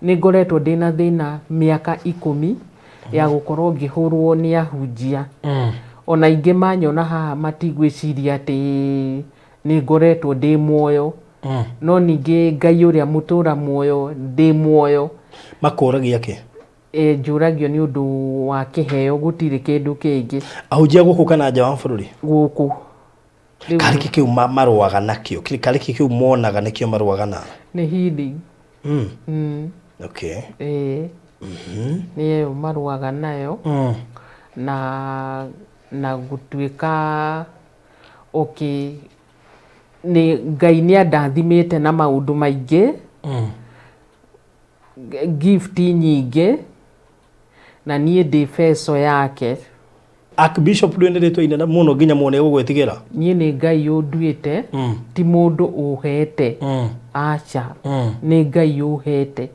Nĩ ngoretwo ndĩna thĩna mĩaka 10 ya gũkorwo ngĩhũrwo nĩ ahunjia. Ona aingĩ manyona haha matigwĩciria atĩ nĩ ngoretwo ndĩ muoyo. No ningĩ Ngai ũrĩa mũtũra muoyo ndĩ muoyo. Makũragia kĩ? E, njũragio nĩ ũndũ wa kĩheo, gũtirĩ kĩndũ kĩngĩ. Ahunjia gũkũ kana nja wa bũrũri? Gũkũ. Karĩ kĩ kĩu marũaga nakĩo? Karĩ kĩ kĩu monaga nĩkĩo marũaga na? Nĩ healing. Okay. Ĩĩ. Nĩ ĩyo marũaga nayo. Na gũtuĩka okay, nĩ Ngai nĩ andathimĩte na maũndũ maingĩ. Gift nyingĩ na niĩ ndĩ beco yake. Archbishop rĩu nĩ rĩtwa inene mũno nginya muone gũgwĩtigĩra. Niĩ nĩ Ngai ũnduĩte, ti mũndũ ũhete. Aca. Nĩ Ngai ũhete.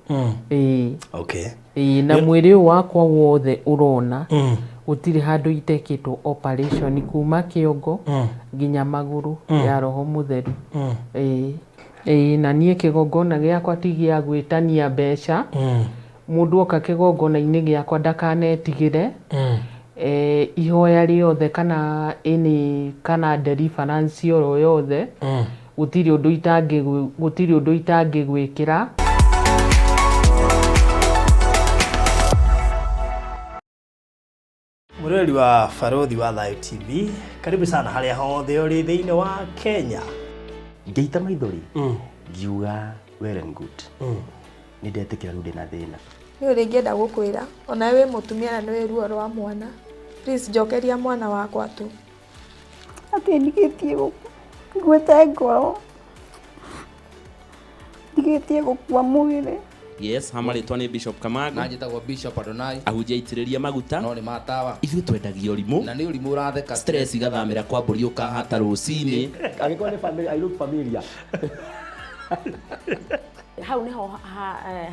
Ĩĩ. Okay. Ĩĩ, na mwĩrĩ ũyũ wakwa wothe ũrona gũtirĩ handũ itekĩtwo operation kuma kĩongo nginya magũrũ ya Roho Mũtheru. Ĩĩ. Ĩĩ, na niĩ kĩgongona gĩakwa ti gĩa gwĩtania mbeca. Mũndũ oka kĩgongona-inĩ gĩakwa ndakanetigĩre. Ihoya rĩothe kana any kana deliverance oro yothe, gũtirĩ ũndũ itangĩ, gũtirĩ ũndũ itangĩgwĩkĩra. Mũrori wa Barothi wa Thayo TV, karibu sana harĩa hothe ũrĩ thĩinĩ wa Kenya. Ngĩita maithori ngiuga well and good, nĩ ndetĩkĩra rĩu ndĩna thĩna. Nĩ ũrĩa ingĩenda gũkwĩra, onawe wĩ mũtumia na nĩ wĩ ruo rwa mwana, please njokeria mwana wakwa tu. Atĩ ndigĩtie nguĩte ngoro, ndigĩtie gũkua mwĩrĩ. Yes, ha marĩtwa nĩ Bishop Kamango. Na njĩtagwo Bishop Adonai. Ahunjia aitĩrĩrie maguta. No nĩ matawa. Ithuĩ twendagia ũrimũ. Na nĩ ũrimũ ũratheka. Stress igathamĩra kwa mbũri ũkahata rũcinĩ. Angĩkorwo nĩ family, I look familiar. Hau niho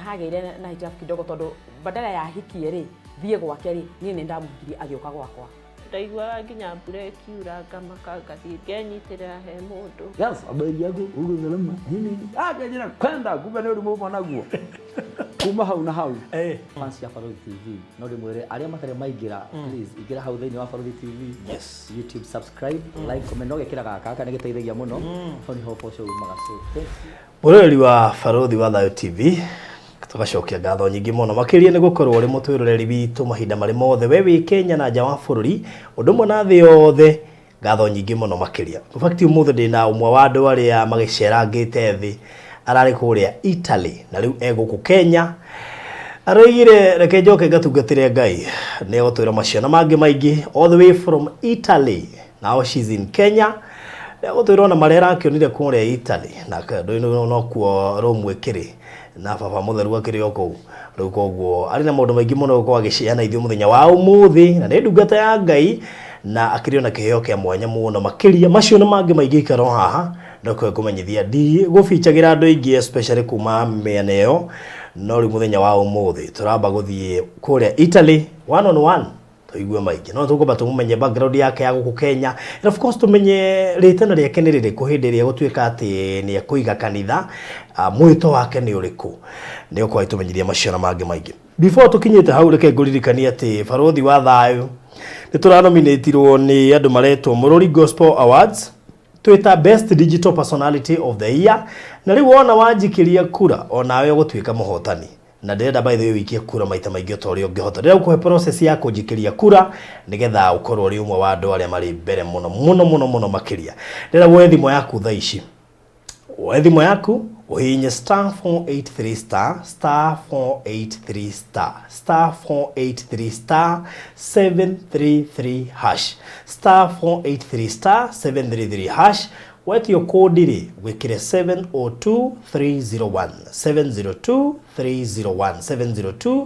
hagĩire na hitilafu kidogo, tondũ badala ya hikie rĩ thiĩ gwake rĩ, niĩ nĩ ndamũhikirie agĩũka gwakwa. Ndaiguaga nginya mbura ĩkiura ngamaka ngathiĩ ngenyitĩrĩra he mũndũ. Yes, habari yako uko salama nini? Ah, kajina kwenda kumbe nĩ ũrimũ uma naguo. Kuma hau na hau. Fans ya Barothi TV no ndĩmwĩre arĩa matarĩ maingĩra, please ingĩra hau thĩinĩ wa Barothi TV. Yes. YouTube, subscribe, like, comment, no gekĩra gaka gaka nĩ gĩteithagia mũno. Hau niho ũboco umaga, so thank you. Mũroreri wa Barothi wa Thayo TV, tũgacokia ngatho nyingĩ mũno makĩria nĩ gũkorwo ũrĩ mũtwĩroreri witũ mahinda marĩ mothe, we wĩ Kenya na nja wa bũrũri, ũndũ ũmwe na thĩ yothe, ngatho nyingĩ mũno makĩria. In fact ũmũthĩ ndĩna ũmwe wa andũ arĩa magĩcerangĩte thĩ, ararĩ kũrĩa Italy na rĩu e gũkũ Kenya. Aroigire reke njoke ngatungatĩre Ngai, nĩ egũtwĩra macio na mangĩ maingĩ all the way from Italy. Now she's in Kenya. Egũtwĩra ona marĩa arakĩonire kũrĩa Italy na nokuo Rome ĩkĩrĩ na baba mũtheru akĩrĩ o kũu. Rĩu koguo arĩ na maũndũ maingĩ mũno gũkorwo agĩshare na ithuĩ mũthenya wa ũmũthĩ, na nĩ ndungata ya Ngai na akĩrĩ ona kĩheo kĩa mwanya mũno makĩria macio na mangĩ maingĩ. Ikara o haha ndokwe kũmenyithia ndigũbichagĩra andũ aingĩ especially kuma mĩena ĩyo, no rĩu mũthenya wa ũmũthĩ tũramba gũthiĩ kũrĩa Italy one on one tũigue maingĩ. No tũkwamba tũmũmenye background yake ya gũkũ Kenya, and of course tũmenye rĩtana rĩake nĩ rĩrĩkũ hĩndĩ ĩrĩa gũtuĩka atĩ nĩ ekũiga kanitha, mwĩto wake nĩ ũrĩkũ. Nĩ ũkorwo agĩtũmenyithia macio na mangĩ maingĩ. Before tũkinyĩte hau, reke ngũririkanie atĩ Barothi wa Thayo nĩ tũranominatirwo nĩ andũ maretwo Mũrũri Gospel Awards twĩta Best Digital Personality of the Year, na rĩu wona wanjikĩria kura onawe ũgũtuĩka mũhotani. Na ndĩrenda by the way ũikie kura maita maingĩ o ta ũrĩa ũngĩhota. Ndĩrenda gũkũhe process ya kũnjikĩria kura nĩgetha ũkorwo ũrĩ ũmwe wa andũ arĩa marĩ mbere mũno mũno mũno mũno makĩria. Ndĩrenda woe thimũ yaku thaa ici, woe thimũ yaku ũhihinye star 483 star star 483 star star 483 star 733 hash, star 483 star 733 hash. Wetio kũndi rĩ, wĩkĩre 702301, 702301,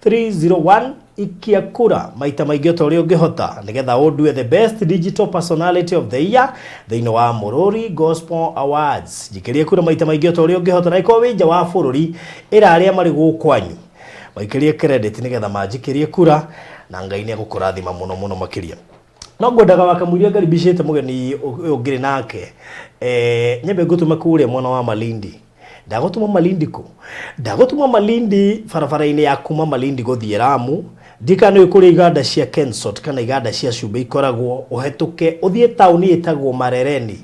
702301. Ikia kura maita maingĩ o ta ũrĩa ũngĩhota nĩgetha ũndue the best digital personality of the year thĩinĩ wa Mũrũri Gospel Awards. Njikĩrie kura maita maingĩ o ta ũrĩa ũngĩhota, na ĩkorwo wĩ nja wa bũrũri, ĩra arĩa marĩ gũkũ kwanyu maikĩrie credit nĩgetha manjikĩrie kura, na Ngai nĩ egũkũrathima mũno mũno makĩria. No ngwendaga wakamũiria ngaribicĩte mũgeni ũyũ ngĩrĩ nake, nyambe ngũtũme kũrĩa mwena wa Malindi. Ndagũtũma Malindi kũ? Ndagũtũma Malindi barabara-inĩ ya kuma Malindi gũthiĩ Lamu. Ndikana nĩ kũrĩa iganda cia Kensot kana iganda cia cumbĩ ikoragwo, ũhetũke ũthiĩ taũni ĩtagwo Marereni.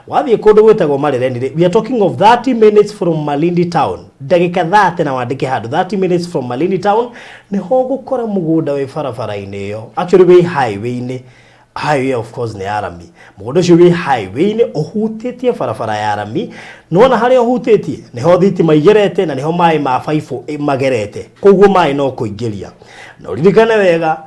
Wathiĩ kũndũ gwĩtagwo Marereni rĩ, we are talking of 30 minutes from Malindi town, ndagĩka 30 na wandĩke handũ 30 minutes from Malindi town nĩho ũgũkora mũgũnda wĩ barabara-inĩ ĩyo, actually wĩ highway-inĩ. Highway of course nĩ ya rami. Mũgũnda ũcio wĩ highway-inĩ ũhutĩtie barabara ya rami. Nĩwona harĩa ũhutĩtie nĩho thitima igerete na nĩho maĩ ma baibũ magerete, koguo maĩ no kũingĩria. Na ũririkane wega,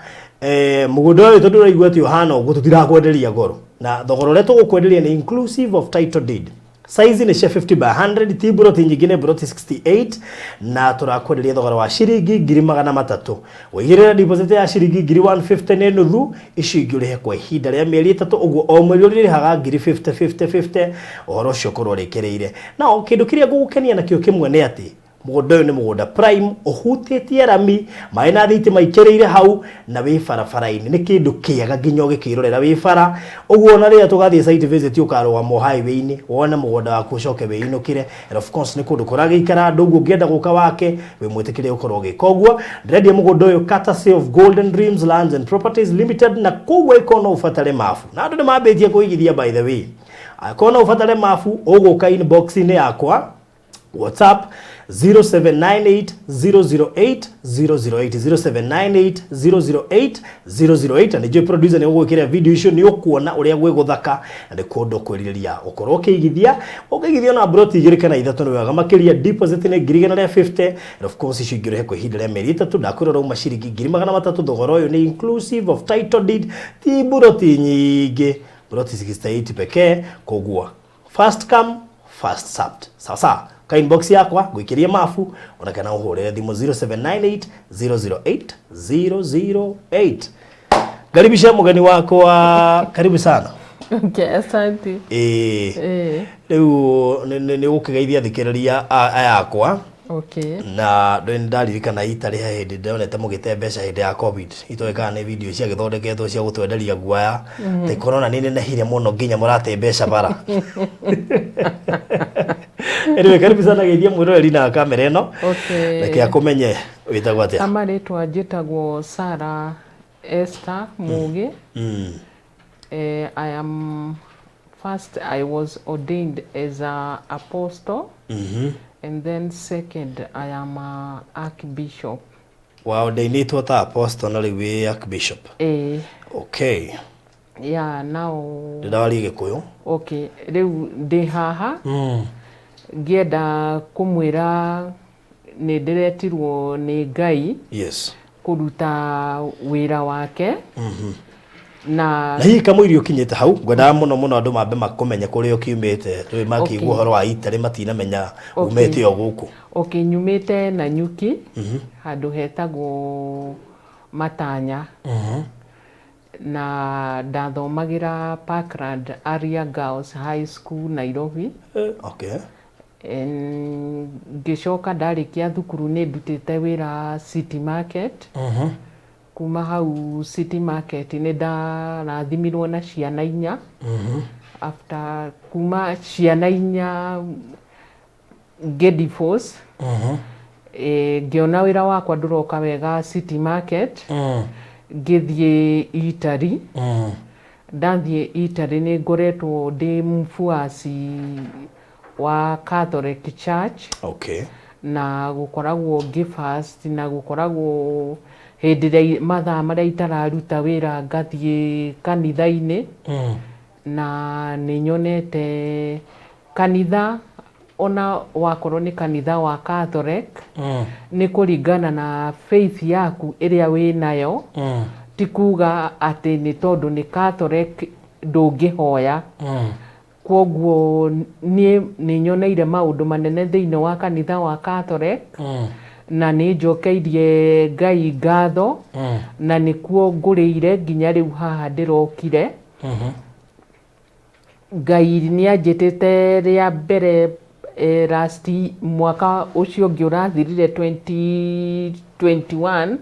mũgũnda ũyũ tondũ ũraigua atĩ ũhana ũguo, tũtirakwenderia goro, na thogora ũrĩa tũgũkwenderia nĩ inclusive of title deed. Size nĩ cia 50 by 100, ti mburoti nyingĩ, nĩ mburoti 68, na tũrakwenderia thogora wa ciringi 300,000. Wĩigĩrĩre deposit ya ciringi 150,000 nĩ nuthu, icio ingĩ ũrĩhe kwa ihinda rĩa mĩeri 3, ũguo o mweri ũrĩrĩhaga ngiri 50 50 50, ũhoro ũcio ũkorwo ũrĩkĩrĩire. Na kĩndũ kĩrĩa ngũgũkenia nakĩo kĩmwe nĩ atĩ mũgũnda ũyũ nĩ mũgũnda prime ũhutĩtie rami, maĩ na thitima ikĩrĩire hau na wĩ barabara-inĩ. Nĩ kĩndũ kĩega nginya ũgĩkĩrorera wĩ bara ũguo, ona rĩrĩa tũgathiĩ site visit ũkarũgama highway-inĩ wone mũgũnda waku ũcoke wĩinũkĩre. And of course nĩ kũndũ kũragĩikara andũ, ũguo ũngĩenda gũka wake wĩ mwĩtĩkĩre ũkorwo ũgĩka ũguo. Ndĩrendia mũgũnda ũyũ courtesy of Golden Dreams Lands and Properties Limited, na koguo ĩkorwo no ũbatare mabu, na andũ nĩ mambĩtie kũigithia by the way. Angĩkorwo no ũbatare mabu, ũgũka inbox-inĩ yakwa WhatsApp 0798 008 008, 0798 008 008, na nĩnjũĩ producer nĩ ũgwĩkĩra video icio, nĩ ũkuona ũrĩa gwĩ gũthaka na nĩ kũndũ kwĩrirĩria ũkorwo ũkĩigithia. Ũkĩigithia na broti 2 kana 3 nĩ wega makĩria. Deposit nĩ 150,000, and of course icio ingĩ ũrĩhe kwa ihinda rĩa mĩeri 3. Ndakwĩra ũrauma ciringi 300,000. Thogora ũyũ nĩ inclusive of title deed, ti broti nyingĩ, broti 68 pekee, koguo first come first served. Sawa sawa, ka inbox yakwa ngũikĩrie mabu, ona kana ũhũrĩre thimũ 0798 008 008. Karibisha mũgeni wakwa, karibu sana. Okay, asante. Ĩĩ. Rĩu nĩ gũkĩgeithia thikĩrĩria aya akwa. Na ndĩ ndaririkana itarĩ he hĩndĩ ndonete mũgĩte mbeca hĩndĩ ya COVID, itoĩ kana nĩ video ciagĩthondeketwo cia gũtwenderia guaya mm. Corona nĩ nenehire mũno nginya mũrate mbeca bara. Anyway, karibu sana, geithia mwĩroreri na kamera ĩno. Reke akũmenye wĩtagwo atĩa. Amarĩtwa njĩtagwo Sarah Esther Mugi. I am first I was ordained as a apostle, and then second I am a archbishop. Wa ordainĩtwo ta apostle na rĩu wĩ archbishop? Eh. Okay. Yeah, now ndĩrawaria Gĩkũyũ. Okay, rĩu ndĩ haha ngĩenda kũmwĩra nĩ ndĩretirwo nĩ Ngai kũruta wĩra wake na Na hihi kamũiria ũkinyĩte hau, ngwendaga mũno mũno andũ mambe makũmenye kũrĩa ũkiumĩte, tũĩ makĩigua ũhoro wa itarĩ matinamenya umĩte o gũkũ. Okay, nyumĩte Nanyuki, handũ hetagwo Matanya, na ndathomagĩra Parkland Area Girls High School, Nairobi. Ngĩcoka ndarĩkia thukuru nĩ ndutĩte wĩra City Market. Kuma hau City Market nĩ ndarathimirwo na ciana 4. After kuma ciana 4 ngĩ divorce. Ngĩona wĩra wakwa ndũroka wega City Market, ngĩthiĩ Italy. Ndathiĩ Italy nĩ ngoretwo ndĩ mfuasi wa Catholic Church na gũkoragwo ngĩ fast na gũkoragwo hĩndĩ ĩrĩa mathaa marĩa itararuta wĩra ngathiĩ kanitha-inĩ, na nĩ nyonete kanitha ona wakorwo nĩ kanitha wa Catholic, nĩ kũringana na faith yaku ĩrĩa wĩ nayo, ti kuga atĩ nĩ tondũ nĩ Catholic ndũngĩhoya. Kwoguo niĩ nĩ nyoneire maũndũ manene thĩinĩ wa kanitha wa Catholic, na nĩ njokeirie Ngai ngatho, na nĩkuo ngũrĩire nginya rĩu haha ndĩrokire. Ngai nĩ anjĩtĩte rĩa mbere, last mwaka ũcio ũngĩ ũrathirire 2021,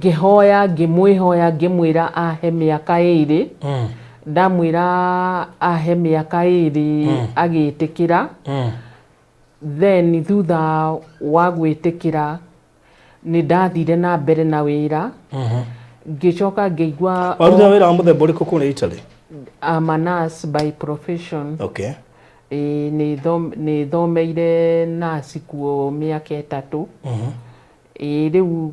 ngĩhoya ngĩmwĩhoya ngĩmwĩra ahe mĩaka 2. Ndamwĩra ahe mĩaka 2 agĩtĩkĩra. Then thutha wa gwĩtĩkĩra nĩ ndathire na mbere na wĩra, ngĩcoka ngĩigua. Waruta wĩra wa mũthemba ũrĩkũ kũrĩa Italy? I'm a nurse by profession. Ĩĩ, nĩ thomeire nurse kuo mĩaka 3. Ĩĩ, rĩu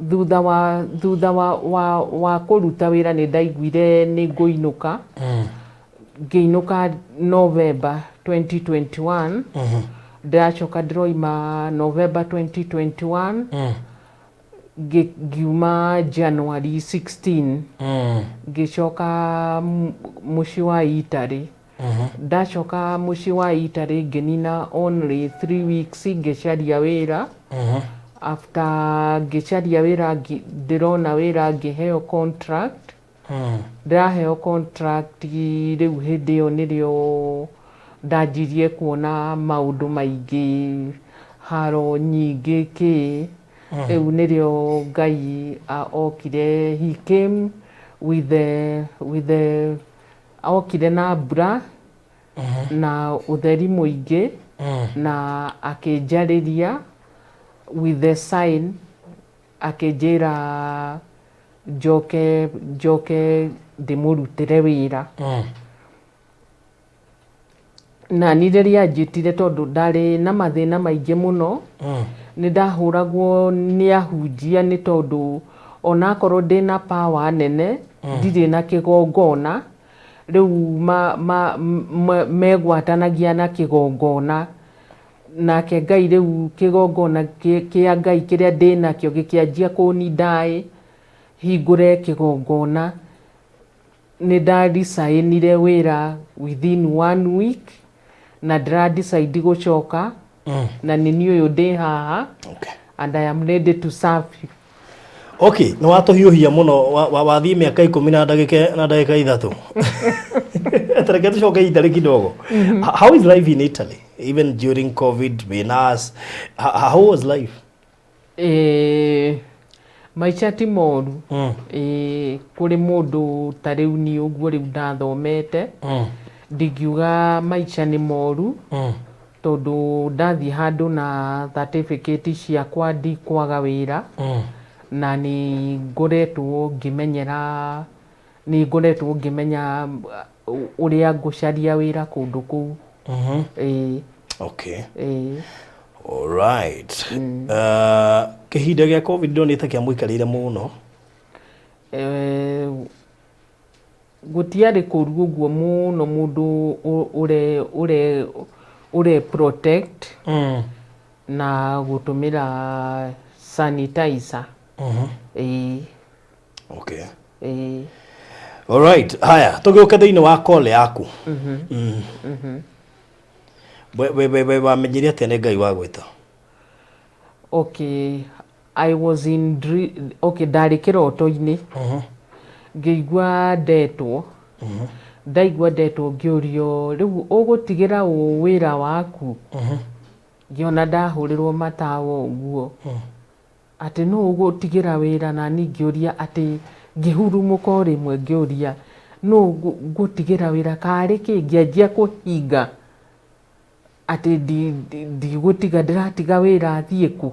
thutha wa kũruta wĩra nĩ ndaiguire nĩ ngũinũka. Ngĩinũka November 2021. Ndĩracoka ndĩroima November 2021, ngiuma January 16, ngĩcoka mũciĩ wa Italy. Ndacoka mũciĩ wa Italy ngĩnina only 3 weeks ngĩcaria wĩra. After ngĩcaria wĩra, ndĩrona wĩra, ngĩheo contract. Ndĩraheo contract rĩu, hĩndĩ ĩyo nĩrĩo ndanjirie kuona maũndũ maingĩ, haro nyingĩ kĩ. Rĩu nĩrĩo Ngai okire. He came with the okire na mbura na ũtheri mũingĩ na akĩnjarĩria with the sign, akĩnjĩra njoke njoke ndĩmũrutĩre wĩra. Na ni rĩrĩa anjĩtire, tondũ ndarĩ na mathĩna maingĩ mũno, nĩ ndahũragwo nĩ ahunjia, nĩ tondũ onakorwo ndĩna power nene, ndirĩ na kĩgongona. Rĩu megwatanagia na kĩgongona nake Ngai. Rĩu kĩgongona kĩa Ngai kĩrĩa ndĩnakĩo gĩkĩanjia kũnindaĩ hingũre kĩgongona. Nĩ ndaricainire wĩra within one week na ndĩra decide gũcoka, na nĩ niĩ ũyũ ndĩ haha and I am ready to serve you. Okay, nĩ watũhiũhia mũno, wathiĩ mĩaka 10 na ndagĩka 3. Tareke tũcoke Italy kidogo. How is life in Italy even during COVID, being us? How was life? Maica ti moru. Kũrĩ mũndũ ta rĩu niĩ ũguo rĩu ndathomete, ndingiuga maica nĩ moru, tondũ ndathiĩ handũ na certificate ciakwa ndikwaga wĩra. Na nĩ ngoretwo ngĩmenyera, nĩ ngoretwo ngĩmenya ũrĩa ngũcaria wĩra kũndũ kũu. Ĩĩ. Ĩĩ. Alright. Kĩhinda gĩa COVID ndonete kĩamũikarĩire mũno. Gũtiarĩ kũru ũguo mũno, mũndũ ũre protect na gũtũmĩra sanitizer. Ĩĩ. Ĩĩ. Alright, haya, tũgĩũke thĩinĩ wa call yaku. We wamenyire atĩa nĩ Ngai wagwĩta? Okay, I was in okay, ndarĩ kĩroto-inĩ, ngĩigua ndetwo. Ndaigua ndetwo ngĩũrio, "Rĩu ũgũtigĩra ũ wĩra waku?" Ngĩona ndahũrĩrwo matawa ũguo atĩ nũ ũgũtigĩra wĩra, na niĩ ngĩũria atĩ, ngĩhurumũka o rĩmwe ngĩũria, "Nũ ngũtigĩra wĩra karĩ kĩ?" Ngĩanjia kũhinga atĩ ndigũtiga, ndĩratiga wĩra thiĩ kũ?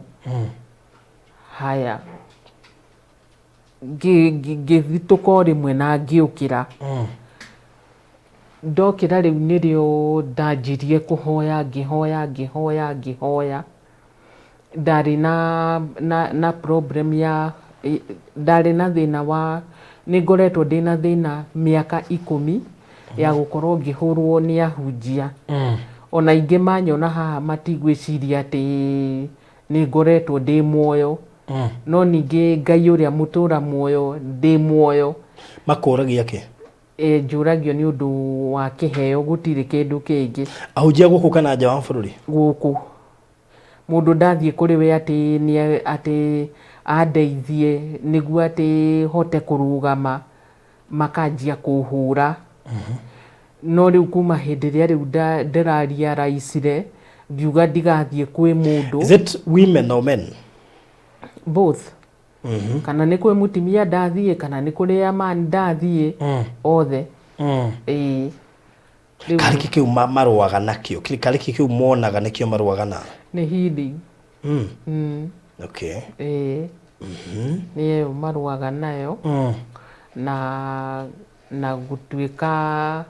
Haya, ngĩthitũka o rĩmwe na ngĩũkĩra. Ndokĩra rĩu nĩrĩo ndanjirie kũhoya, ngĩhoya, ngĩhoya, ngĩhoya. Ndarĩ na problem ya ndarĩ na thĩna wa, nĩ ngoretwo ndĩna thĩna mĩaka 10 ya gũkorwo ngĩhũrwo nĩ ahunjia. Ona ingĩ manyona haha matigwĩciria atĩ nĩ ngoretwo ndĩ muoyo, no ningĩ Ngai ũrĩa mũtũra muoyo, ndĩ muoyo. Makũragia kĩ? Njũragio nĩ ũndũ wa kĩheo, gũtirĩ kĩndũ kĩngĩ. Ahunjia gũkũ kana nja wa bũrũri? Gũkũ. Mũndũ ndathiĩ kũrĩ we atĩ nĩ atĩ andeithie nĩguo atĩ hote kũrũgama, makanjia kũhũra. No rĩu kuma hĩndĩ ĩrĩa rĩu ndĩrarealizire, ngiuga ndigathiĩ kwĩ mũndũ. Is it women or men? Both. Kana nĩ kwĩ mũtumia ndathiĩ, kana nĩ kũrĩ amani ndathiĩ, othe. Ĩĩ. Rĩu Karĩ kĩ kĩu marũaga nakĩo? Karĩ kĩ kĩu monaga nĩkĩo marũaga na? Nĩ healing. Ĩĩ. Nĩ ĩyo marũaga nayo. Na gũtuĩka,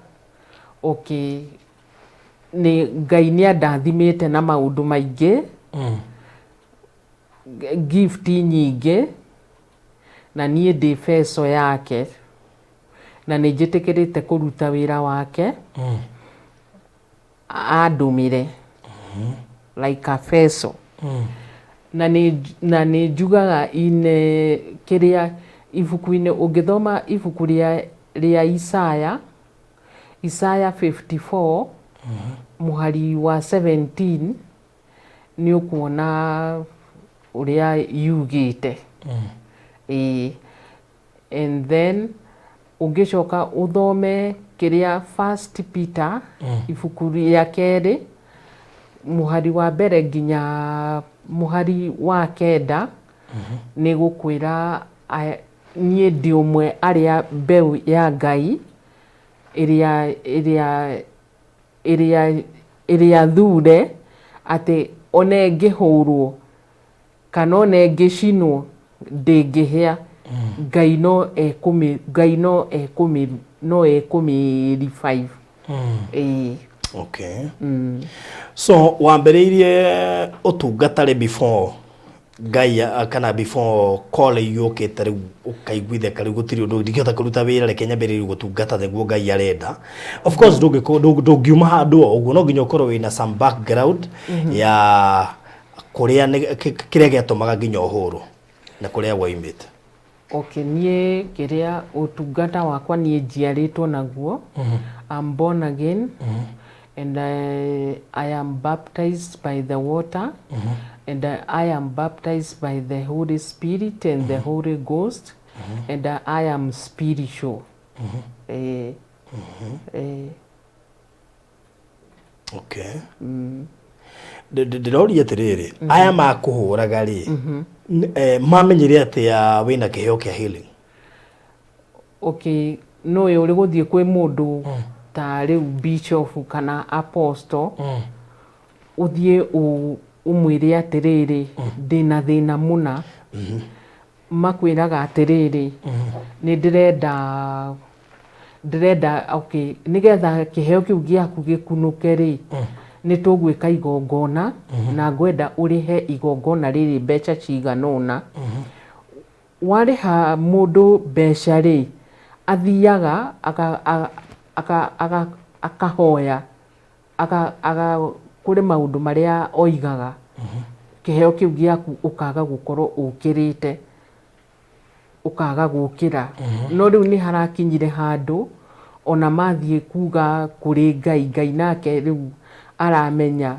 okay, nĩ Ngai nĩ andathimĩte na maũndũ maingĩ, gift nyingĩ, na niĩ ndĩ beco yake na nĩ njĩtĩkĩrĩte kũruta wĩra wake andũmĩre like a vessel. Na nĩ njugaga ine kĩrĩa ibuku-inĩ, ũngĩthoma ibuku rĩa Isaya 54 mũhari wa 17, nĩ ũkuona ũrĩa yugĩte. Ĩĩ, and then ũngĩcoka ũthome kĩrĩa First Peter, ibuku rĩa kerĩ, mũhari wa mbere nginya mũhari wa kenda, nĩ gũkwĩra niĩ ndĩ ũmwe arĩa mbeũ ya Ngai ĩrĩa thure, atĩ ona ĩngĩhũrwo kana ona ĩngĩcinwo ndĩngĩhĩa. Ngai no ekũmĩ revive. Ĩĩ. Okay. So wambĩrĩirie ũtungata rĩ before Ngai kana before call yũkĩte rĩu ũkaiguithĩka rĩu gũtirĩ ũndũ ndingĩhota kũruta wĩra, reke nyambĩrĩrie gũtungata nĩguo Ngai arenda? Of course ndũngiuma handũ o ũguo, no nginya ũkorwo wĩna some background ya kũrĩa kĩrĩa gĩatũmaga nginya ũhũrwo na kũrĩa woimĩte. Okay, niĩ kĩrĩa ũtungata wakwa, niĩ njiarĩtwo naguo. I'm born again and I am baptized by the water and I am baptized by the Holy Spirit and the Holy Ghost and I am spiritual. Eh. Okay. Ndĩroria atĩrĩrĩ, aya makũhũraga rĩ, mamenyire atĩa wĩna kĩheo kĩa healing? Okay, no ũyũ ũrĩ gũthiĩ kwĩ mũndũ ta rĩu bishop kana apostle, ũthiĩ ũmwĩre atĩrĩrĩ, ndĩna thĩna mũna. Makwĩraga atĩrĩrĩ, nĩ ndĩrenda, okay, nĩgetha kĩheo kĩu gĩaku gĩkunũke rĩ, nĩ tũgwĩka igongona na ngwenda ũrĩhe igongona rĩrĩ mbeca cigana ũna. Warĩha mũndũ mbeca rĩ, athiaga akahoya kũrĩ maũndũ marĩa oigaga, kĩheo kĩu gĩaku ũkaga gũkorwo ũkĩrĩte, ũkaga gũkĩra. No rĩu nĩ harakinyire handũ ona mathiĩ kuga kũrĩ Ngai, Ngai nake rĩu aramenya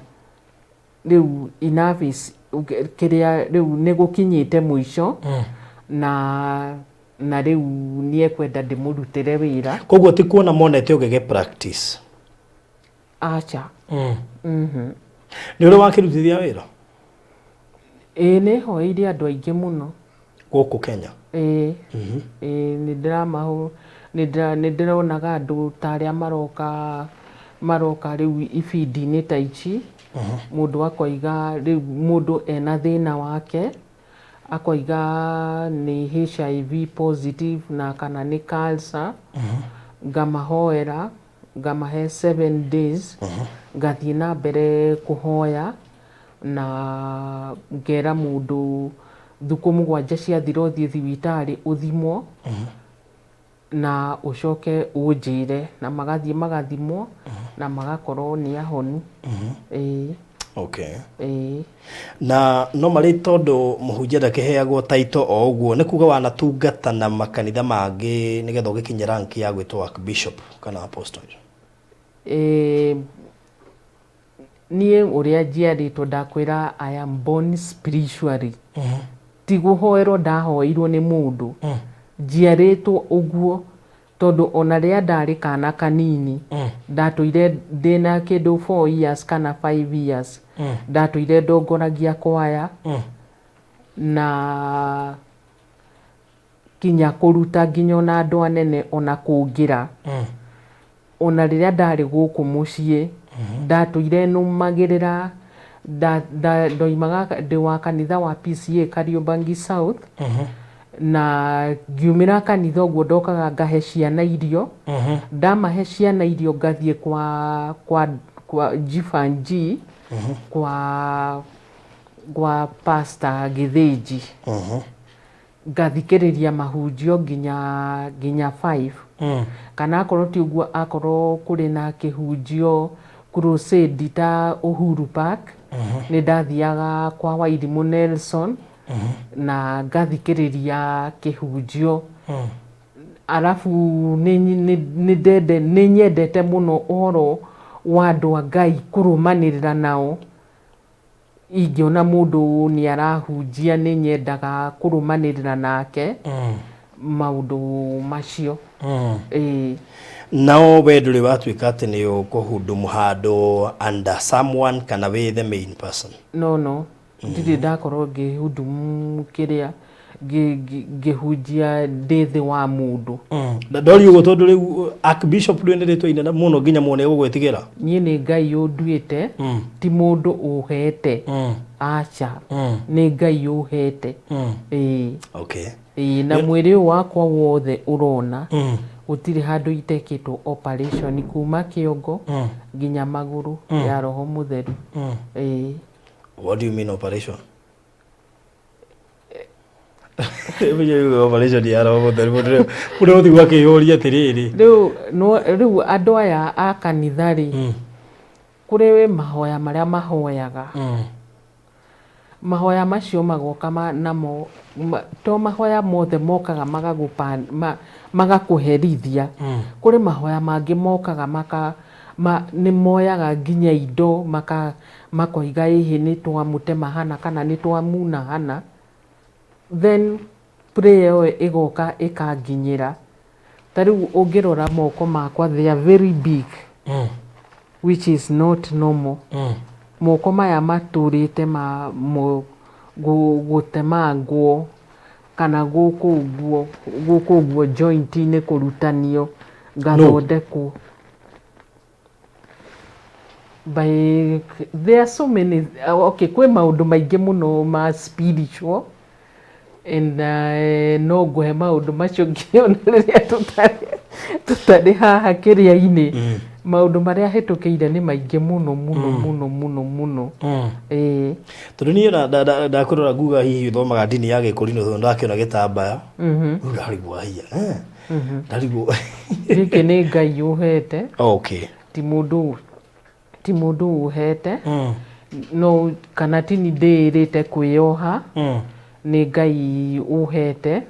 rĩu enough is kĩrĩa rĩu nĩ gũkinyĩte mũico, na rĩu nĩ ekwenda ndĩmũrutĩre wĩra. Koguo ti kuona monete ũgĩge practice? Aca. Nĩ ũrĩ wakĩrutithia wĩra? Ĩĩ, nĩ hoeire andũ aingĩ mũno. Gũkũ Kenya? Ĩĩ, ĩĩ, nĩ ndĩronaga andũ ta arĩa maroka rĩu ibindi-inĩ ta ici, mũndũ akoiga rĩu mũndũ ena thĩna wake, akoiga nĩ HIV positive na kana nĩ cancer, ngamahoera, ngamahe 7 days, ngathiĩ na mbere kũhoya na ngera mũndũ thukũ 7 ciathira ũthiĩ thibitarĩ ũthimwo na ũcoke ũnjĩre, na magathiĩ magathimwo na magakorwo nĩ ahonu. Ĩĩ. Ĩĩ. Na no marĩ tondũ mũhunjia ndakĩheagwo taito o ũguo, nĩ kuga wanatungata na makanitha mangĩ nĩgetha ũgĩkinye rank ya gwĩtwo archbishop kana apostle? Ĩĩ, niĩ ũrĩa njiarĩtwo, ndakwĩra I am born spiritually. Ti gũhoerwo ndahoeirwo nĩ mũndũ, njiarĩtwo ũguo, tondũ ona rĩrĩa ndarĩ kana kanini, ndatũire ndĩna kĩndũ 4 years kana 5 years, ndatũire ndongoragia kwaya na Kinya kũruta nginya ona andũ anene ona kũngĩra. Ona rĩrĩa ndarĩ gũkũ mũciĩ, ndatũire nũmagĩrĩra, ndoimaga ndĩ wa kanitha wa PCA Kariobangi South, na ngiumĩra kanitha ũguo ndokaga ngahe ciana irio. Ndamahe ciana irio, ngathiĩ kwa Jifanji, kwa Pastor Gĩthĩnji, ngathikĩrĩria mahunjio nginya 5, kana akorwo ti ũguo, akorwo kũrĩ na kĩhunjio, crusade ta Uhuru Park, nĩ ndathiaga kwa Wairimũ Nelson na ngathikĩrĩria kĩhunjio. Arabu nĩ nyendete mũno ũhoro wa andũ a Ngai, kũrũmanĩrĩra nao. Ingĩona mũndũ nĩ arahunjia, nĩ nyendaga kũrũmanĩrĩra nake maũndũ macio. Ĩĩ. Nao we ndũrĩ watuĩka atĩ nĩ ũkũhudumu handũ under someone, kana wĩ the main person? No, ndirĩ ndakorwo ngĩhudumu kĩrĩa ngĩhunjia ndĩ thĩ wa mũndũ. Ndori ũguo tondũ rĩu Archbishop rĩu nĩ rĩtwa inene mũno nginya muone gũgwĩtigĩra. Niĩ nĩ Ngai ũnduĩte, ti mũndũ ũhete, aca, nĩ Ngai ũhete. Ĩĩ. Ĩĩ, na mwĩrĩ ũyũ wakwa wothe ũrona, gũtirĩ handũ itekĩtwo operation, kuma kĩongo nginya magũrũ, ya roho mũtheru. Ĩĩ. What do you mean operation? Operation ya roho mũtheru, mũndũ ũtigwo akĩyũria atĩrĩrĩ. Rĩu rĩu andũ aya a kanitha rĩ, kũrĩ mahoya marĩa mahoyaga. Mahoya macio magoka namo to mahoya mothe mokaga magakũherithia. Kũrĩ mahoya mangĩ mokaga maka nĩ moyaga nginya indo makoiga ĩhĩ nĩ twamũtema hana kana nĩ twamuna hana, then prayer ĩyo ĩgoka ĩkanginyĩra. Ta rĩu ũngĩrora moko makwa, they are very big, which is not normal. Moko maya matũrĩte ma gũtemangwo kana gũkũ ũguo joint-inĩ, kũrutanio ngathondekwo by there are so many. Okay, kwĩ maũndũ maingĩ mũno ma spiritual and no ngũhe maũndũ macio ngĩona rĩrĩa tũtarĩ haha kĩrĩa-inĩ. Maũndũ marĩa hĩtũkĩire nĩ maingĩ mũno mũno mũno mũno mũno. Ĩĩ. Tondũ niĩ ndakũrora nguga hihi ũthomaga ndini ya gĩkũrinũ, tondũ ndakĩona gĩtambaya. Rĩu ndarigwo haiya. Ndarigwo. Gĩkĩ nĩ Ngai ũhete. Ti mũndũ ũhete, no kana tini ndĩĩrĩte kwĩyoha, nĩ Ngai ũhete.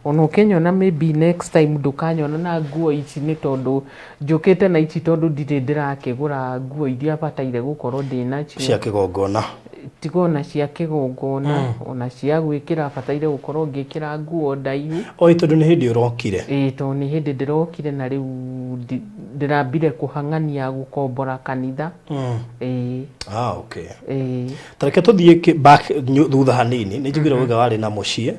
Ona ũkĩnyona maybe next time ndũkanyona na nguo ici, nĩ tondũ njũkĩte na ici tondũ ndirĩ ndĩrakĩgũra nguo iria bataire gũkorwo ndĩ nacio. Cia kĩgongona. Tiga ona cia kĩgongona, ona cia gwĩkĩra, bataire gũkorwo ngĩkĩra nguo ndaihu. Oi, tondũ nĩ hĩndĩ ũrokire. Ĩĩ, tondũ nĩ hĩndĩ ndĩrokire na rĩu ndĩrambire kũhang'ania gũkombora kanitha. Ĩĩ. Ah, okay. Ĩĩ. Tareke tũthiĩ back thutha hanini. Nĩ njiguire wauga warĩ na mũciĩ,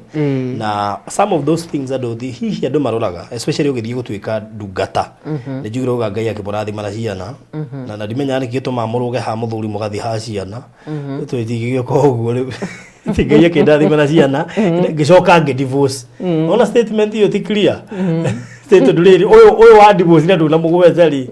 na some of those things andũ hihi andũ maroraga, especially ũgĩthiĩ gũtuĩka ndungata. Nĩ njiguire wauga Ngai akĩmũrathima na ciana, na ndimenyaga nĩkĩ gĩtũmaga mũrũge ha mũthuri mũgathiĩ ha ciana. Tũtingĩgĩũka ũguo rĩu ti Ngai akĩndathima na ciana, ngĩcoka ngĩ divorce. Ona statement ĩyo ti clear. Tondũ rĩrĩ ũyũ wa divorce na ndũnamũgweta rĩ,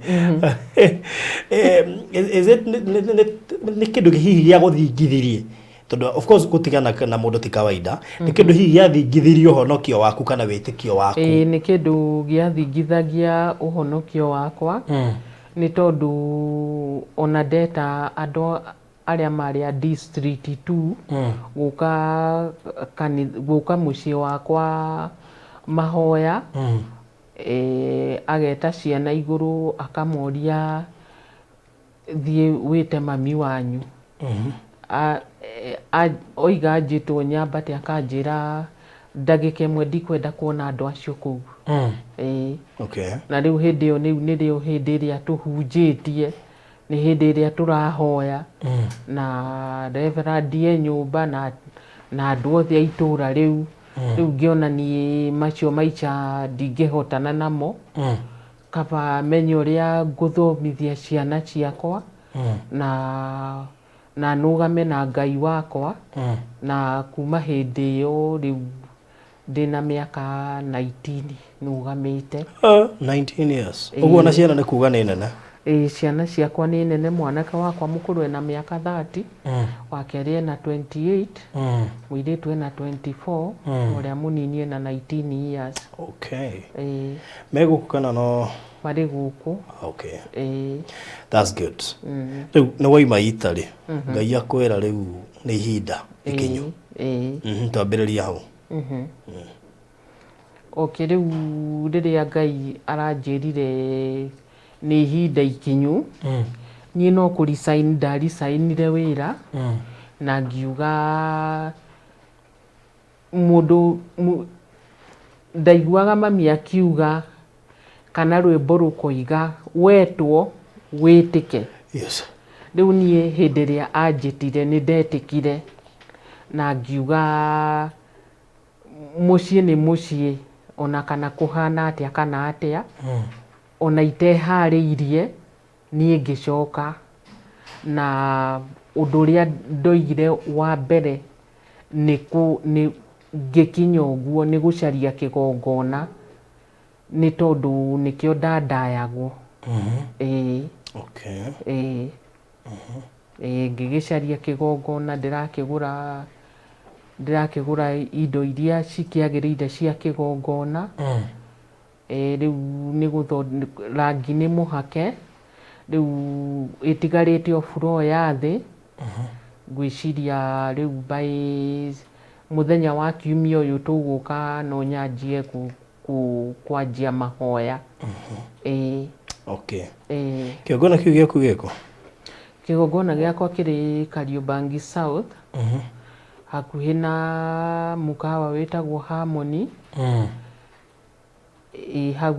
is it nĩ kĩndũ hihi gĩa gũthingithirie? Tondũ of course gũtigana na mũndũ ti kawaida. Nĩ kĩndũ hihi gĩathingithirie ũhonokio waku kana wĩtĩkio waku? Ĩĩ, nĩ kĩndũ gĩathingithagia ũhonokio wakwa, nĩ tondũ ona ndeta andũ arĩa marĩ a district 2 gũka mũciĩ wakwa mahoya, ageta ciana igũrũ akamoria, "Thiĩ wĩte mami wanyu." Oiga njĩtwo nyambate, akanjĩra ndagĩka ĩmwe ndikwenda kuona andũ acio kũu. Ĩĩ. Na rĩu hĩndĩ ĩyo rĩu nĩrĩo hĩndĩ ĩrĩa tũhunjĩtie, nĩ hĩndĩ ĩrĩa tũrahoya na reverend e nyũmba na andũ othe a itũũra rĩu. Rĩu ngĩona niĩ macio maica ndingĩhotana namo, kaba menye ũrĩa ngũthomithia ciana ciakwa na nũgame na Ngai wakwa. Na kuma hĩndĩ ĩyo rĩu ndĩna mĩaka 19 nũgamĩte. 19 years. Ũguo na ciana nĩ kuga nĩ nene? Ĩĩ, ciana ciakwa nĩ nene. Mwanake wakwa mũkũrũ ena mĩaka 30, wa kerĩ ena 28, mũirĩtu ena 24, ũrĩa mũnini ena 19 years. Ĩĩ. Me gũkũ kana no? Marĩ gũkũ. Ĩĩ. That's good. Rĩu nĩ waima Italy, Ngai akwĩra rĩu nĩ ihinda ikinyu. Ĩĩ. Twambĩrĩria hau. Okay, rĩu rĩrĩa Ngai aranjĩrire nĩ ihinda ikinyu, niĩ no kũ resign ndaricainire wĩra na ngiuga mũndũ ndaiguaga mami akiuga kana rwĩmbo rũkoiga wetwo wĩtĩke. Rĩu niĩ hĩndĩ ĩrĩa anjĩtire nĩ ndetĩkire na ngiuga mũciĩ nĩ mũciĩ, ona kana kũhana atĩa kana atĩa, ona iteharĩirie niĩ ngĩcoka. Na ũndũ ũrĩa ndoigire wa mbere nĩ ngĩkinya ũguo nĩ gũcaria kĩgongona, nĩ tondũ nĩkĩo ndandayagwo. Ĩĩ. Ĩĩ. Ĩĩ, ngĩgĩcaria kĩgongona, ndĩrakĩgũra indo iria cikĩagĩrĩire cia kĩgongona. Ĩĩ, rĩu nĩ rangi nĩ mũhake, rĩu ĩtigarĩte o floor ya thĩ. Ngwĩciria rĩu by mũthenya wa kiumia ũyũ tũgũka no nyanjie kwanjia mahoya. Ĩĩ. Ĩĩ. Kĩgongona kĩu gĩaku gĩkũ? Kĩgongona gĩakwa kĩrĩ Kariobangi South, hakuhĩ na mũkawa wĩtagwo Harmony. Ĩĩ, hau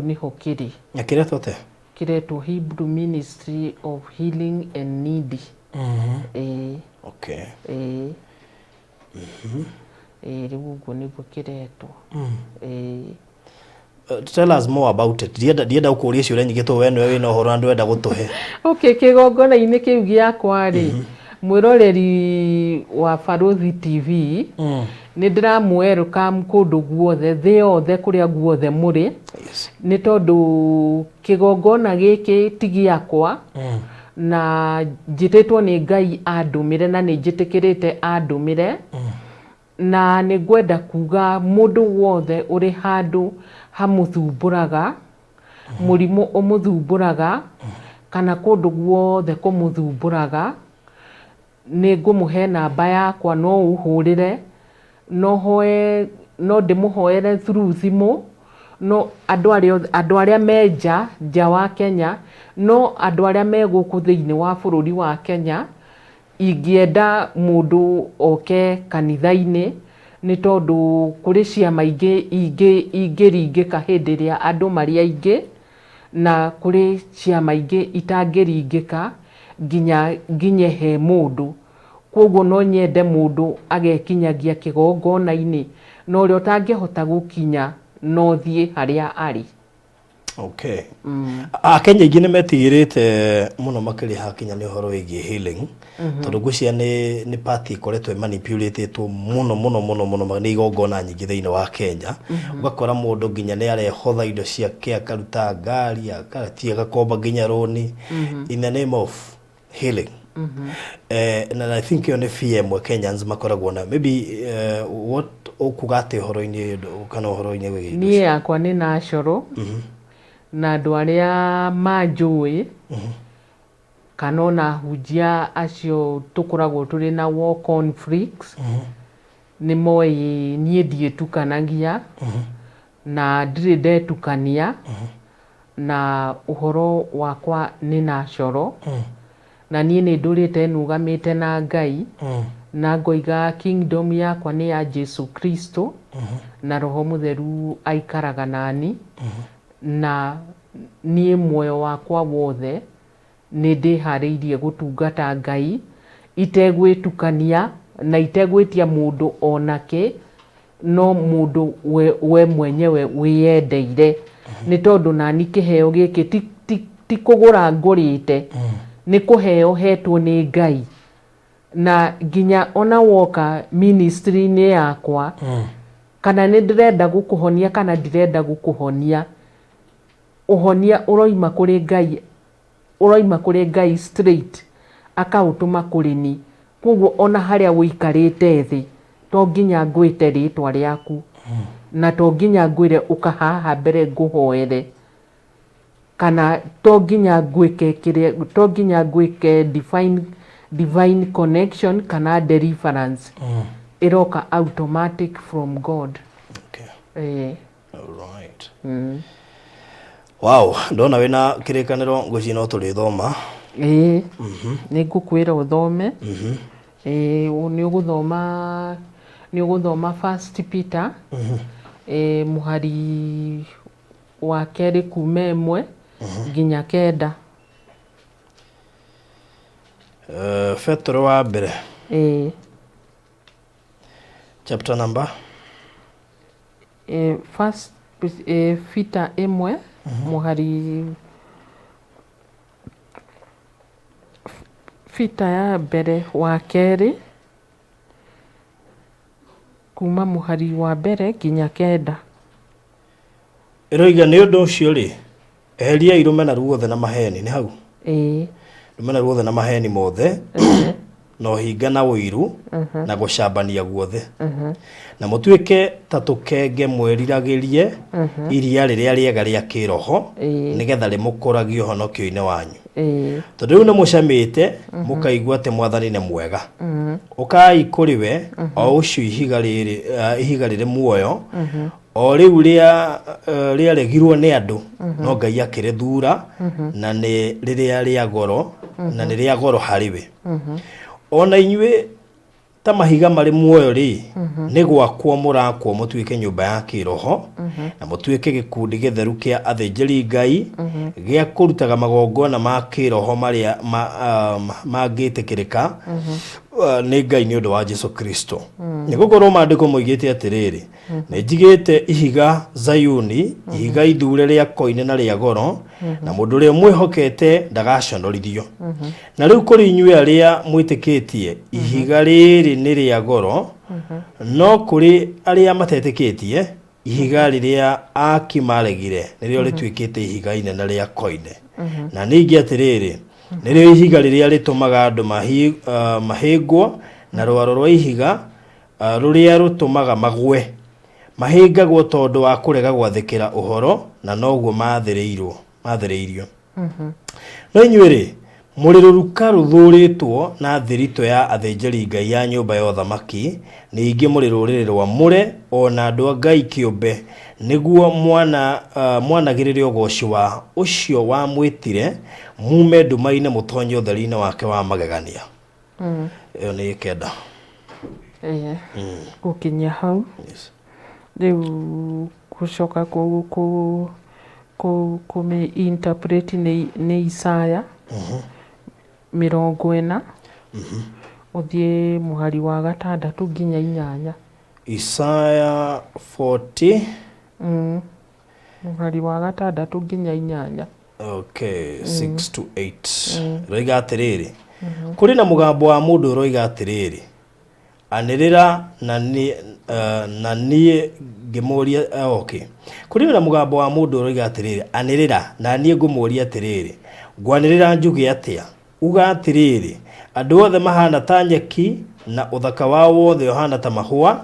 nĩho kĩrĩ. Na kĩretwo atĩa? Kĩretwo Hebrew Ministry of Healing and Needy. Ĩĩ. Ĩĩ. Ĩĩ, rĩu ũguo nĩguo kĩretwo. Ĩĩ. Tell us more about it. Ndienda gũkũria ciũria nyingĩ tondũ we nĩwe wĩna ũhoro na ndwenda gũtũhe. Okay, kĩgongona-inĩ kĩu gĩakwa rĩ, mwĩroreri wa Barũthi TV, nĩ ndĩramũ welcome kũndũ guothe thĩ yothe kũrĩa guothe mũrĩ, nĩ tondũ kĩgongona gĩkĩ ti gĩakwa, na njĩtĩtwo nĩ Ngai andũmĩre na nĩ njĩtĩkĩrĩte andũmĩre. Na nĩ ngwenda kuga mũndũ wothe ũrĩ handũ hamũthumbũraga, mũrimũ ũmũthumbũraga, kana kũndũ guothe kũmũthumbũraga, nĩ ngũmũhe namba yakwa, no ũhũrĩre, no hoe, no ndĩmũhoere through thimũ. No andũ arĩa me nja wa Kenya, no andũ arĩa me gũkũ thĩinĩ wa bũrũri wa Kenya, ingĩenda mũndũ oke kanitha-inĩ, nĩ tondũ kũrĩ ciama ingĩ ingĩringĩka hĩndĩ ĩrĩa andũ marĩ aingĩ, na kũrĩ ciama ingĩ itangĩringĩka nginya nginye he mũndũ. Koguo no nyende mũndũ agekinyagia kĩgongona-inĩ, na ũrĩa ũtangĩhota gũkinya no thiĩ harĩa arĩ. Akenya aingĩ nĩ metigĩrĩte mũno makĩria hakinya nĩ ũhoro wĩgiĩ healing, tondũ ngwĩciria nĩ party ĩkoretwo ĩmanipulatĩtwo mũno mũno mũno mũno nĩ igongona nyingĩ thĩinĩ wa Kenya. Ũgakora mũndũ nginya nĩ arehotha indo ciake, akaruta ngari, akatia, agakomba nginya rũni in the name of healing. Na I think ĩyo nĩ fear ĩmwe Kenyans makoragwo nayo. Maybe what ũkuga atĩ ũhoro-inĩ kana ũhoro-inĩ wĩgiĩ? Niĩ yakwa nĩ natural, na andũ arĩa manjũĩ kana ona ahunjia acio tũkoragwo tũrĩ na war conflicts nĩ moĩ niĩ ndiĩtukanagia na ndirĩ ndetukania, na ũhoro wakwa nĩ natural. Na niĩ nĩ ndũrĩte nũgamĩte na Ngai na ngoiga kingdom yakwa nĩ ya Jesu Kristo, na Roho Mũtheru aikaraga nani, na niĩ muoyo wakwa wothe nĩ ndĩharĩirie gũtungata Ngai itegwĩtukania na itegwĩtia mũndũ onakĩ. No mũndũ we mwenyewe wĩyendeire, nĩ tondũ nani kĩheo gĩkĩ ti kũgũra ngũrĩte, nĩ kũheo hetwo nĩ Ngai. Na nginya ona woka ministry-inĩ yakwa, kana nĩ ndĩrenda gũkũhonia kana ndirenda gũkũhonia, ũhonia ũroima kũrĩ Ngai, ũroima kũrĩ Ngai straight, akaũtũma kũrĩ ni. Koguo ona harĩa ũikarĩte thĩ, to nginya ngwĩte rĩtwa rĩaku, na to nginya ngwĩre ũka haha mbere ngũhoere, kana to nginya ngwĩke kĩrĩa, to nginya ngwĩke divine connection kana deliverance. Ĩroka automatic from God. Okay. Alright. Wow, ndona wĩna kĩrĩkanĩro, ngwĩciria no tũrĩthoma. Ĩĩ, nĩ ngũkwĩra ũthome. Ĩĩ, nĩ ũgũthoma First Peter, mũhari wa 2 kuma 1 nginya 9. Petero wa mbere. Ĩĩ. Chapter number? First Peter 1, mũhari, Peter ya mbere wa 2, kuma mũhari wa 1 nginya 9. Ĩroiga, nĩ ũndũ ũcio rĩ, eheriai rũmena ruothe na maheni. Nĩ hau? Ĩĩ. Rũmena ruothe na maheni mothe, na ũhinga na ũiru na gũcambania guothe, na mũtuĩke ta tũkenge mwĩriragĩrie iria rĩrĩa rĩega rĩa kĩroho, nĩgetha rĩmũkũragie ũhonokio-inĩ wanyu, tondũ rĩu nĩ mũcamĩte mũkaigua atĩ Mwathani nĩ mwega. Ũkai kũrĩ we, o ũcio ihiga rĩrĩ, ihiga rĩrĩ muoyo, o rĩu rĩaregirwo nĩ andũ, no Ngai akĩrĩthura, na nĩ rĩrĩa rĩa goro, na nĩ rĩa goro harĩ we. Ona inyuĩ ta mahiga marĩ muoyo rĩ, nĩ gwakwo mũrakwo mũtuĩke nyũmba ya kĩroho, na mũtuĩke gĩkundi gĩtheru kĩa athĩnjĩri Ngai gĩa kũrutaga magongona ma kĩroho marĩa mangĩtĩkĩrĩka nĩ Ngai nĩ ũndũ wa Jesu Kristo. Nĩ gũkorwo maandĩko moigĩte atĩrĩrĩ, nĩ njigĩte ihiga Zayuni, ihiga ithure rĩa koine na rĩa goro, na mũndũ ũrĩa mwĩhokete ndagaconorithio. Na rĩu kũrĩ inyuĩ arĩa mwĩtĩkĩtie, ihiga rĩrĩ nĩ rĩa goro, no kũrĩ arĩa matetĩkĩtie, ihiga rĩrĩa aki maregire nĩrĩo rĩtuĩkĩte ihiga inene rĩa koine, na ningĩ atĩrĩrĩ, nĩrĩo ihiga rĩrĩa rĩtũmaga andũ mahĩngwo, na rwaro rwa ihiga rũrĩa rũtũmaga magwe. Mahĩngagwo tondũ wa kũrega gwathĩkĩra ũhoro, na noguo mathĩrĩirio. No inyuĩ rĩ, mũrĩ rũruka rũthũrĩtwo na thiritũ ya athĩnjĩri Ngai ya nyũmba ya ũthamaki, ningĩ mũrĩ rũrĩrĩ rwamũre, o na andũ a Ngai kĩũmbe, nĩguo mwanagĩrĩre ũgoci wa ũcio wamwĩtire mume nduma-inĩ mũtonye ũtheri-inĩ wake wa magegania. Ĩyo nĩ 9. Ĩĩ, gũkinyia hau. Rĩu gũcoka kũmĩ interpret nĩ Isaya 40, ũthiĩ mũhari wa 6 nginya 8. Isaya 40. Mũhari wa 6 nginya 8. Okay, 6 to 8. Roiga atĩrĩrĩ, kũrĩ na mũgambo wa mũndũ ũroiga atĩrĩrĩ, anĩrĩra. Na niĩ ngĩmũũria, okay, kũrĩ na mũgambo wa mũndũ ũroiga atĩrĩrĩ, anĩrĩra. Na niĩ ngũmũũria atĩrĩrĩ, ngwanĩrĩra njuge atĩa? Uga atĩrĩrĩ, andũ othe mahana ta nyeki, na ũthaka wao wothe ũhana ta mahũa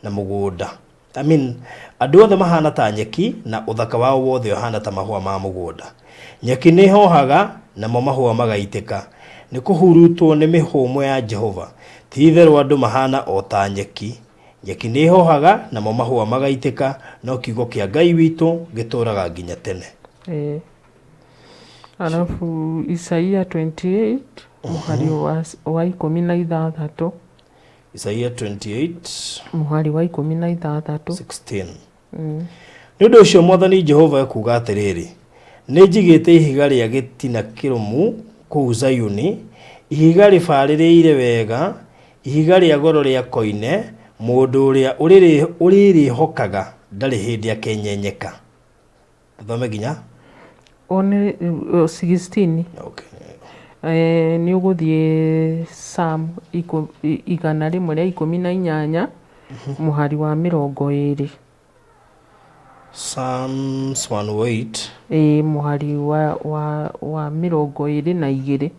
na mũgũnda. I mean, andũ othe mahana ta nyeki, na ũthaka wao wothe ũhana ta mahũa ma mũgũnda. Nyeki nĩ hohaga, namo mahũa magaitĩka nĩ kũhurutwo nĩ mĩhũmũ ya Jehova. Ti itherũ andũ mahana o ta nyeki. Nyeki nĩ hohaga, namo mahũa magaitĩka, no kiugo kĩa Ngai witũ gĩtũũraga nginya tene. Ĩĩ. Alafu Isaia 28 mũhari wa 16. Isaia 28. Mũhari wa 16. 16. Nĩ ũndũ ũcio Mwathani Jehova ekuuga atĩrĩrĩ, nĩ njigĩte ihiga rĩa gĩtina kĩrũmu kũu Zayuni, ihiga rĩbarĩrĩire wega, ihiga rĩa goro rĩa koine. Mũndũ ũrĩa ũrĩrĩhokaga ndarĩ hĩndĩ akenyenyeka. Tũthome nginya One 16. Okay. Nĩ ũgũthiĩ Psalm 118 mũhari wa 20. Psalms 108. Ĩĩ, mũhari wa 22.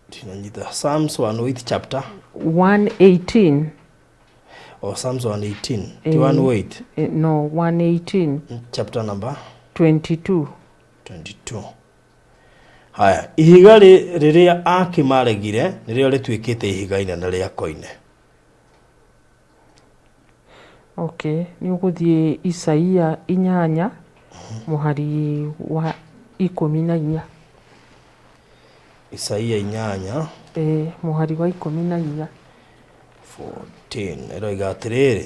Ndinanyita. Psalms 108 chapter 118. Or Psalms 118. Ti 108. No, 118. Chapter number 22. 22. Haya, ihiga rĩrĩa aki maregire nĩrĩo rĩtuĩkĩte ihiga inene rĩa koine. Okay, nĩ ũgũthiĩ Isaia 8 mũhari wa 14. Isaia 8. Ĩĩ, mũhari wa 14. 14 ĩroiga atĩrĩrĩ,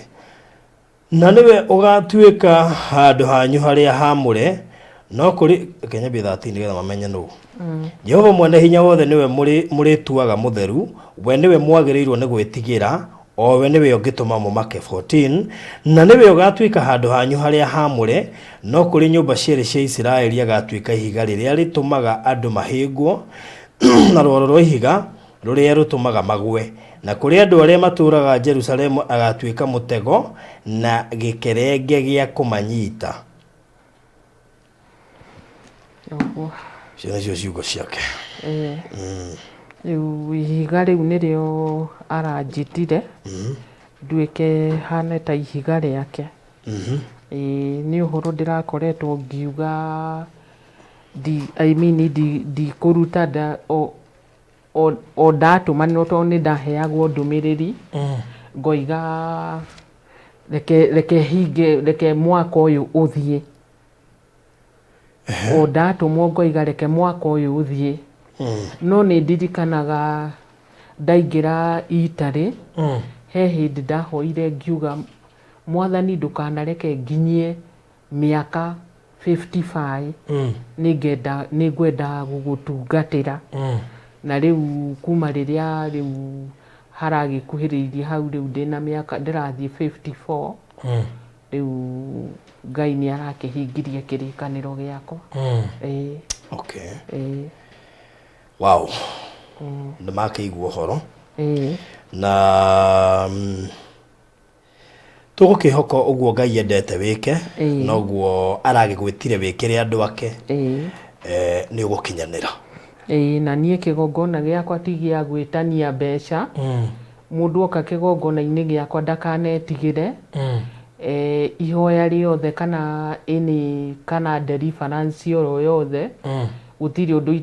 na nĩwe ũgatuĩka handũ hanyu harĩa hamũre, no kũrĩ Kenya 13 nĩgetha mamenye nũ. Jehova mwene hinya wothe nĩwe mũrĩtuaga mũtheru, we nĩwe mwagĩrĩirwo nĩ gwĩtigĩra, o we nĩwe ũngĩtũma mũmake. 14 na nĩwe ũgatuĩka handũ hanyu harĩa hamũre, no kũrĩ nyũmba cierĩ cia Isiraeli agatuĩka ihiga rĩrĩa rĩtũmaga andũ mahĩngwo na rwaro rwa ihiga rũrĩa rũtũmaga magwe, na kũrĩ andũ arĩa matũũraga Jerusalemu agatuĩka mũtego na gĩkerenge gĩa kũmanyita. Ũguo. Icio nĩcio ciugo ciake. Rĩu ihiga rĩu nĩrĩo aranjĩtire nduĩke hane ta ihiga rĩake. Ĩĩ, nĩ ũhoro ndĩrakoretwo ngiuga I mean ndikũruta o ndatũmanĩrwo tondũ nĩ ndaheagwo ndũmĩrĩri ngoiga reke hinge, reke mwaka ũyũ ũthiĩ. O ndatũmwo ngoiga reke mwaka ũyũ ũthiĩ. No nĩ ndirikanaga ndaingĩra itarĩ he hĩndĩ ndahoire ngiuga, Mwathani, ndũkanareke nginyie mĩaka 55, nĩngenda nĩngwenda gũgũtungatĩra. Na rĩu kuma rĩrĩa rĩu haragĩkuhĩrĩirie hau, rĩu ndĩna mĩaka ndĩrathiĩ 54, rĩu Ngai nĩ arakĩhingirie kĩrĩkanĩro gĩakwa. Ĩĩ. Okay. Ĩĩ. Wow, nĩ makĩigua ũhoro. Ĩĩ. Na tũgũkĩhoka ũguo Ngai endete wĩke, noguo aragĩgwĩtire wĩkĩre andũ ake. Ĩĩ. Nĩ ũgũkinyanĩra. Ĩĩ, na niĩ kĩgongona gĩakwa ti gĩa gwĩtania mbeca. Mũndũ oka kĩgongona-inĩ gĩakwa ndakanetigĩre. Ihoya rĩothe kana any kana deliverance oro yothe, gũtirĩ ũndũ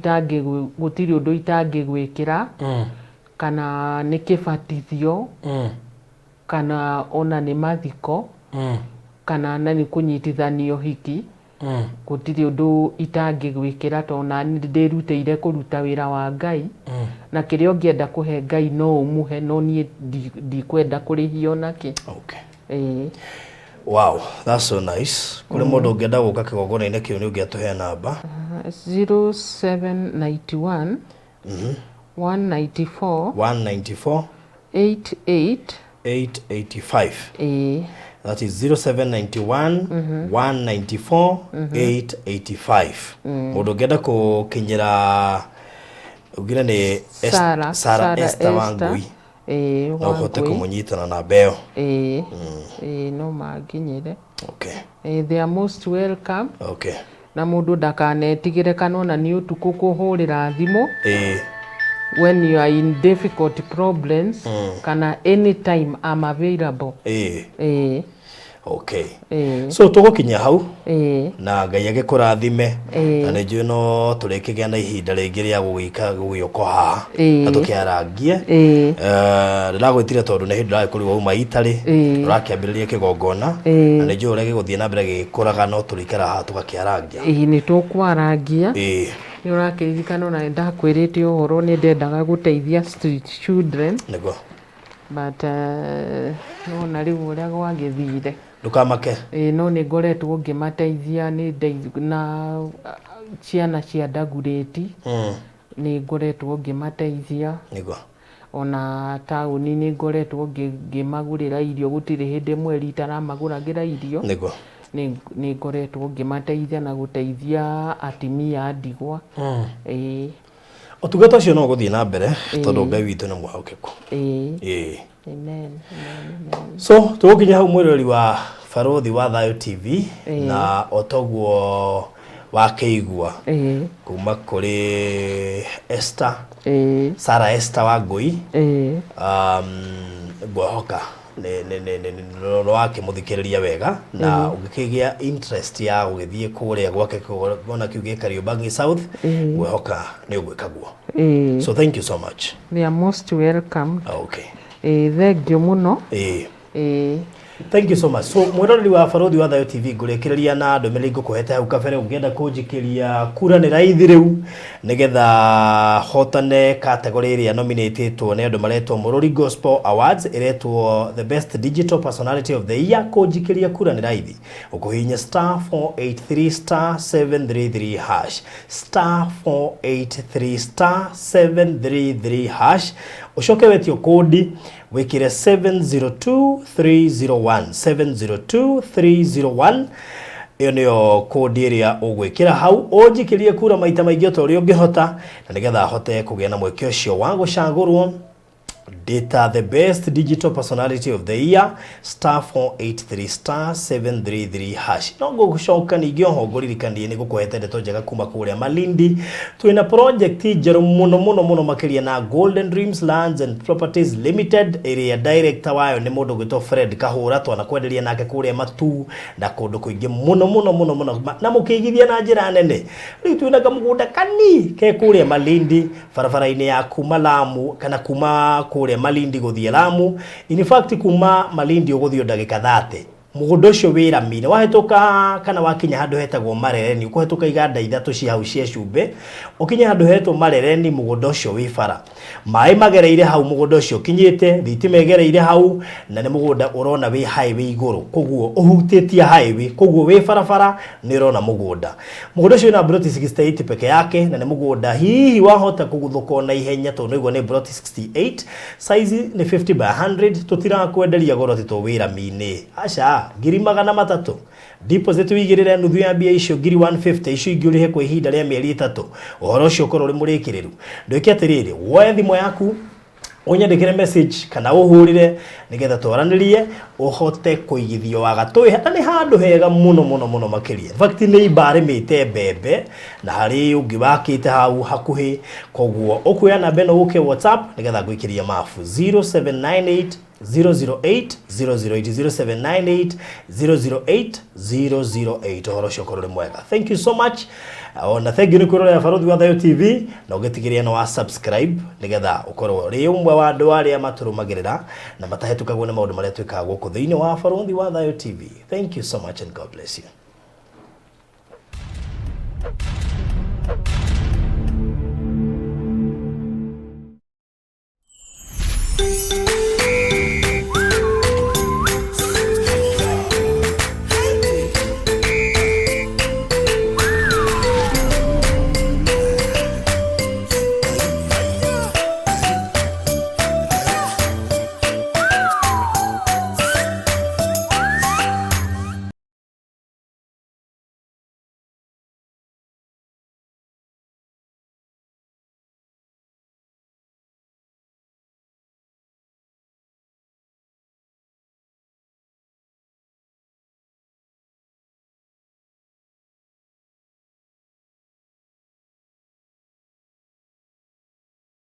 itangĩgwĩkĩra, kana nĩ kĩbatithio, kana ona nĩ mathiko, kana na nĩ kũnyitithanio hiki, gũtirĩ ũndũ itangĩgwĩkĩra, tondũ nani ndĩrutĩire kũruta wĩra wa Ngai, na kĩrĩa ũngĩenda kũhe Ngai no ũmũhe, no niĩ ndikwenda kũrĩhio nakĩ. Okay. Ĩĩ. Wow, that's so nice. Kũrĩ mũndũ ũngĩenda gũka kĩgongona-inĩ kĩu, nĩ ũngĩatũhe namba? 0791 194 194 88 885. Ĩĩ. That is 0791 194 885. Mũndũ ũngĩenda gũkinyĩra ugire nĩ Sarah. Sarah Esther Wangui. Ĩĩ. No ũhote Wangui. kũmũnyita na namba ĩyo. Ĩĩ, no manginyĩre. Okay. Ĩĩ, they are most welcome. Okay. Na mũndũ ndakanetigĩre kana ona nĩ ũtukũ kũhũrĩra thimũ when you are in difficult problems, kana anytime I'm available. Ĩĩ. Ĩĩ. Okay. Ĩĩ. So tũgũkinya hau. Ĩĩ. Na Ngai agĩkũrathime. Ĩĩ. Na nĩ njũĩ no tũrĩkĩgĩa na ihinda rĩngĩ rĩa gũgĩka gũgĩũka haha na tũkĩarangie. Ĩĩ. Ndĩragwĩtire tondũ nĩ hĩndĩ ũragĩkorirwo wauma itarĩ ũrakĩambĩrĩria kĩgongona, na nĩ njũĩ ũrĩa gĩgũthiĩ na mbere gĩgĩkũraga, no tũrĩikara haha tũgakĩarangia. Ĩĩ, nĩ tũkwarangia. Ĩĩ. Nĩ ũrakĩririkana ona nĩ ndakwĩrĩte ũhoro nĩ ndendaga gũteithia street children, Nĩguo. but nona rĩu ũrĩa gwagĩthire. Ndũkamake. Ĩĩ, no nĩ ngoretwo ngĩmateithia nĩ na ciana cia ndagurĩti, nĩ ngoretwo ngĩmateithia. Nĩguo. Ona taũni nĩ ngoretwo ngĩmagũrĩra irio, gũtirĩ hĩndĩ mweri itaramagũragĩra irio. Nĩguo. Nĩ ngoretwo ngĩmateithia na gũteithia atimia a ndigwa. Ĩĩ. Ũtungata ũcio no ũgũthiĩ na mbere tondũ Ngai witũ nĩ mwĩhokeku. Ĩĩ. Ĩĩ. Amen, amen, amen. So tũgũkinya hau mwĩroreri wa Barũthi wa Thayũ TV, Ĩĩ. na o toguo wakĩigua Ĩĩ. kuma kũrĩ Esther, Ĩĩ. Sarah Esther Wangũi. Ĩĩ. Ngwehoka nĩ wakĩmũthikĩrĩria wega na ũngĩkĩgĩa interest ya gũgĩthiĩ kũrĩa gwake ona kĩu gĩ Kariobangi South, Ĩĩ. ngwehoka nĩ ũgwĩka guo. Ĩĩ. So thank you so much. They are most welcome. Okay. Ĩĩ, thengiũ mũno. Ĩĩ. Ĩĩ. Thank you so much. So mwĩroreri wa Barũthi wa Thayũ TV, ngũrĩkĩrĩria na ndũmĩrĩri ngũkũhete hau kabere. Ũngĩenda kũnjikĩria kura nĩ raithi rĩu nĩgetha hotane category ĩrĩa nominatĩtwo nĩ andũ maretwo Mũrũri Gospel Awards, ĩretwo the best digital personality of the year. Kũnjikĩria kura nĩ raithi, ũkũhihinya star 483 star 733 hash, star 483 star 733 hash, ũcoke wetio kũndi wĩkĩre 702301, 702301. Ĩyo nĩyo kũndi ĩrĩa ũgwĩkĩra hau, ũnjikĩrie kura maita maingĩ o ta ũrĩa ũngĩhota, na nĩgetha hote kũgĩa na mweke ũcio wa gũcagũrwo data the best digital personality of the year, star 483 star 733 hash. No ngũgũcoka ningĩ oho ngũririkanie nĩ gũkũhete ndeto njega kuma kũrĩa Malindi. Twĩna project njerũ mũno mũno mũno makĩria na Golden Dreams Lands and Properties Limited, ĩrĩa director wayo nĩ mũndũ ũgwĩtwo Fred Kahũra. Twanakwenderia nake kũrĩa Matu na kũndũ kũingĩ mũno mũno mũno mũno, na mũkĩigithia na njĩra nene. Rĩu twĩna kamũgũnda kani ke kũrĩa Malindi, barabara-inĩ ya kuma Lamu kana kuma kũrĩa Malindi gũthiĩ Lamu. In fact, kuma Malindi ũgũthiĩ o ndagĩka 30, mũgũnda ũcio wĩ rami-inĩ. Wahĩtũka kana wakinya handũ hetagwo Marereni, ũkũhetũka iganda ithatũ cia hau cia cumbĩ, ũkinye handũ hetwo Marereni, mũgũnda ũcio wĩ bara, maĩ magereire hau, mũgũnda ũcio ũkinyĩte, thitima ĩgereire hau, na nĩ mũgũnda ũrona wĩ highway igũrũ, koguo ũhutĩtie highway, koguo wĩ barabara nĩ ũrona mũgũnda. Mũgũnda ũcio wĩna broti 68 peke yake, na nĩ mũgũnda hihi wahota kũguthũka na ihenya tondũ nĩguo nĩ broti 68, size nĩ 50 by 100. Tũtirakwenderia goro atĩ to wĩ rami-inĩ, aca, 300,000 deposit, wĩigĩrĩre nuthu ya mbia icio, ngiri 150, icio ingĩ ũrĩhe kwa ihinda rĩa mĩeri 3. Ũhoro ũcio ũkorwo ũrĩ mũrĩkĩrĩru. Ndwĩke atĩrĩrĩ, woe thimũ yaku ũnyandĩkĩre message kana ũhũrĩre nĩgetha twaranĩrie ũhote kũigithio wa gatũĩ, na nĩ handũ hega mũno mũno mũno makĩria. In fact, nĩ imbarĩmĩte mbembe na harĩ ũngĩ wakĩte hau hakuhĩ, koguo ũkuoya namba ĩno ũke WhatsApp nĩgetha ngũikĩrie mabu, 0798 008 008, 0798 008 008. Ũhoro ũcio ũkorwo ũrĩ mwega. Thank you so much, ona thank you nĩ kwĩrorera Barũthi wa Thayũ TV, na ũgĩtigĩrĩra nĩ wa subscribe nĩgetha ũkorwo ũrĩ ũmwe wa andũ arĩa matũrũmagĩrĩra na matahĩtũkagwo nĩ maũndũ marĩa twĩkaga gũkũ thĩinĩ wa Barũthi wa Thayũ TV. Thank you so much and God bless you.